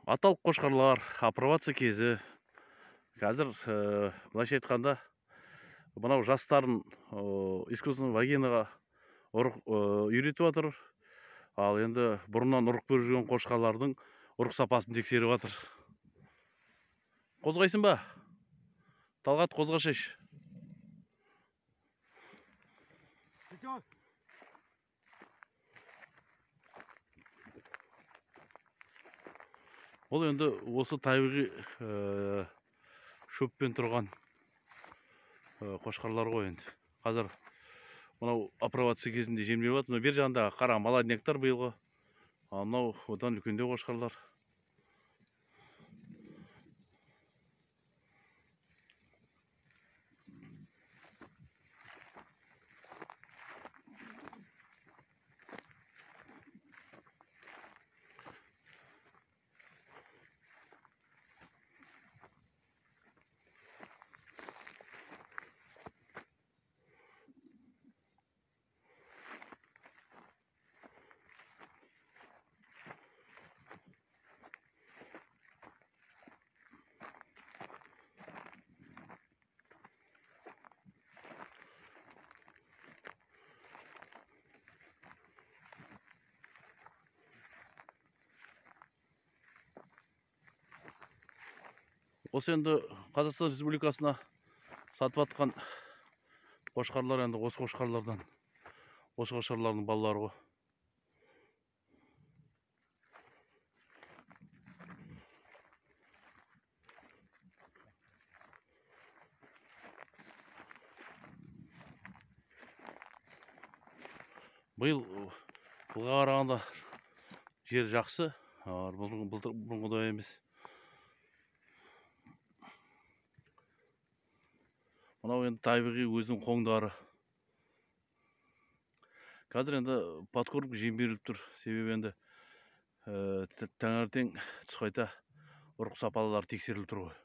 Аталық қошқарлар апробация кезі. Қазір былайша айтқанда мынау жастарын искусственный вагинаға ұрық үйретіп жатыр. Ал енді бұрыннан ұрық беріп жүрген қошқарлардың ұрық сапасын тексеріп жатыр. Қозғайсың ба? Талғат, қозғашайшы. Ол енді осы табиғи шөппен тұрған қошқарлар ғой енді. Қазір мынау апробация кезінде жем жеп жатыр. Мына бер жағындағы қара молодняктар биылғы. Ал мынау одан үлкендеу қошқарлар. Осы енді Қазақстан Республикасына сатып атқан қошқарлар енді осы қошқарлардан, осы қошқарлардың балалары ғой. Биыл былға қарағанда жер жақсы, бұрынғыдай емес. Мынау енді табиғи өзінің қоңдары. Қазір енді подкормка жем беріліп тұр. Себебі енді таңертең түс қайта ұрық сапалары тексеріліп тұр ғой.